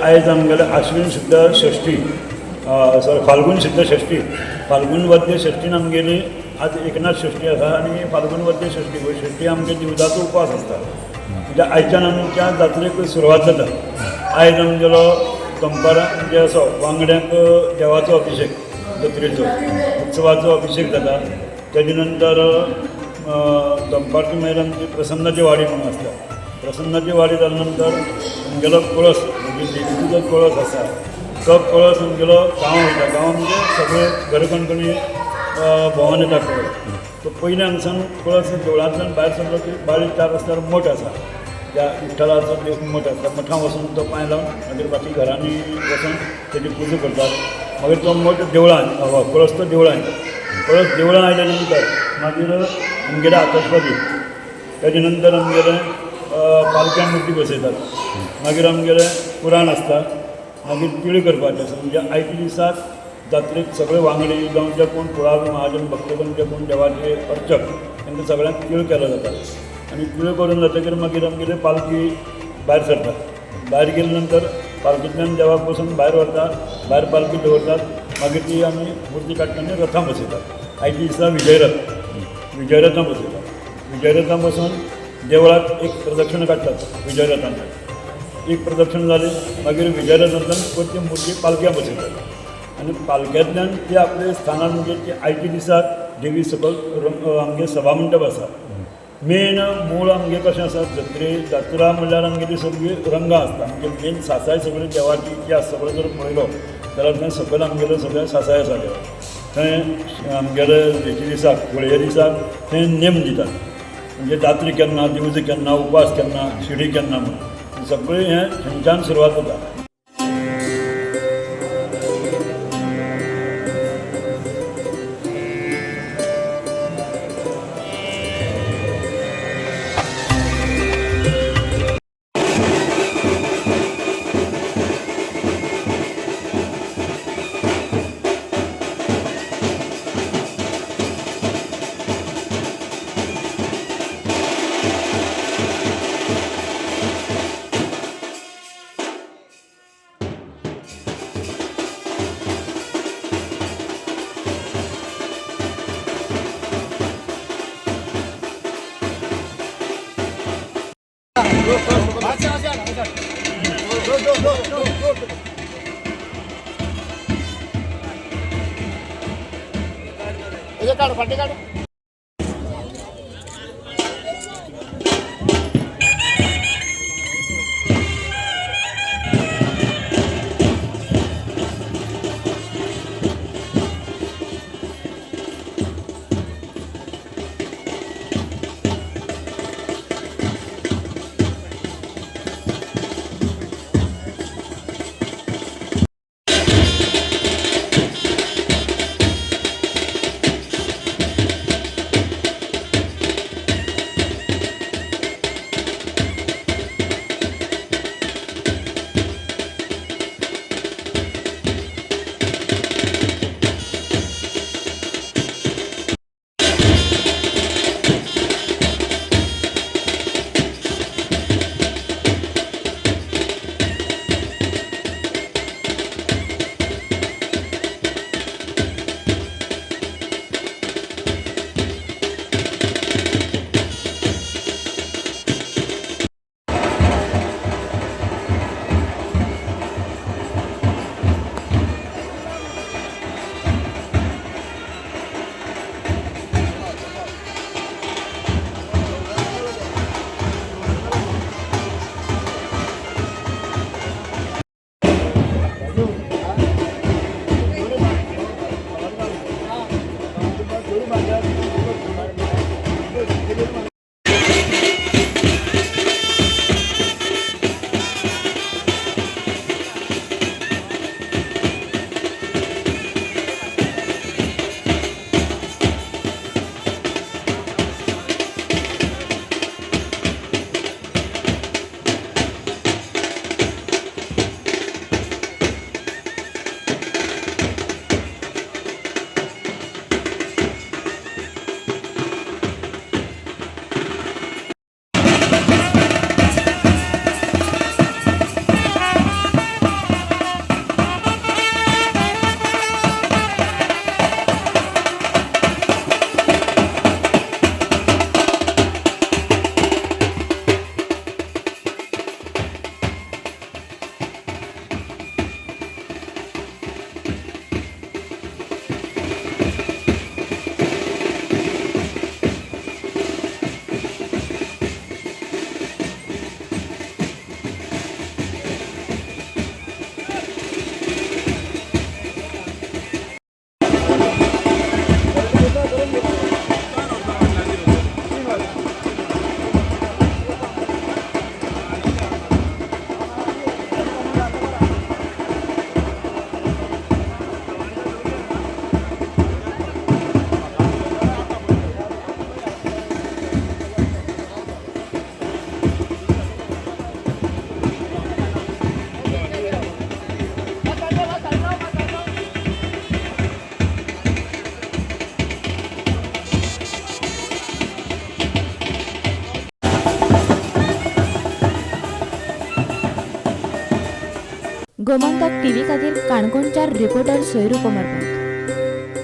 आयज आमगेले आश्विन शुद्ध षष्ठी, सॉरी, फाल्गून शुद्ध षष्ठी, फाल्गून वद्य षष्टीन आमगेली आज एकनाथ षष्ठी आसा आनी फाल्गून वद्य षष्ठी हो षष्ठी आमगे दिवजाचो उपास आसता. म्हणजे आयच्यान आमच्या जात्रेक सुरवात जाता. आयज आमगेलो दनपारां म्हणजे असो वांगड्यांक देवाचो अभिशेक, जात्रेचो उत्सवाचो अभिशेक जाता. तेजे नंतर दनपारची मागीर आमची प्रसन्नाची वाडी म्हणून आसता. प्रसन्नाची वाडी जाल्या नंतर आमगेलो कळस, म्हणजे देवीचो जो कळस आसा तो कळस आमगेलो गांवां वयता. गांवां म्हणजे सगळे घर कणकणी भोंवन येता कळस. तो पयलीं हांगसान कळस देवळांतल्यान भायर सरलो की बारीक चार रस्त्यार मठ आसा, त्या विठ्ठलाचो एक मठ आसा. मठां वचून तो पांय लावन मागीर बाकी घरांनी वचून तेजी पुजा करतात. मागीर तो मठ देवळान, कळस तो देवळान येता. कळस देवळान आयल्या नंतर मागीर आमगेले आतशबाजी, तेजे नंतर आमगेले पालक्या मुर्ती बसयतात. मागीर आमगेलें पुराण आसता. मागीर तिळी करपाचें आसा. म्हणजे आयच्या दिसाक जात्रेक सगळे वांगडी जावं जे कोण कुळावी महाजन भक्तगण, जे कोण देवाचे अर्चक, तांकां सगळ्यांक तिळ केलो जाता. आनी तिळ करून जातकीर मागीर आमगेली पालखी भायर सरता. भायर गेले नंतर पालखींतल्यान देवाक बसून भायर व्हरतात, भायर पालखी दवरतात. मागीर ती आमी मुर्ती काडटा आनी रथां बसयतात. आयच्या दिसा विजयरथ, विजयरथां बसयतात. विजयरथां बसून देवळाक एक प्रदक्षिणा काडटात. विजयरथांतल्यान एक प्रदक्षिणा जाली, मागीर विजयरथांतल्यान परती मुर्ती पालख्यां बसयतात आनी पालख्यांतल्यान ती आपले स्थानार, म्हणजे ती आयच्या दिसाक देवी सकयल आमगे सभामंडप आसा. मेन मूळ आमगे कशें आसा, जत्रे जात्रा म्हणल्यार आमगेली सगळी रंगां आसता. म्हणजे मेन सासाय सगळी देवाची इतिहास सगळो जर पळयलो जाल्यार थंय सकयल आमगेलो सगळें सासाय आसा देवा. थंय आमगेले हेच्या दिसाक, होळये दिसाक थंय नेम दितात, म्हणजे जात्रे केन्ना, दिवज केन्ना, उपास केन्ना, शिडी केन्ना म्हणून सगळें हें थंयच्यान सुरवात जाता. काढ, फाटी काढ. गोमंतक टीव्ही खातीर काणकोणच्या रिपोर्टर सोयरू कोमरपंत.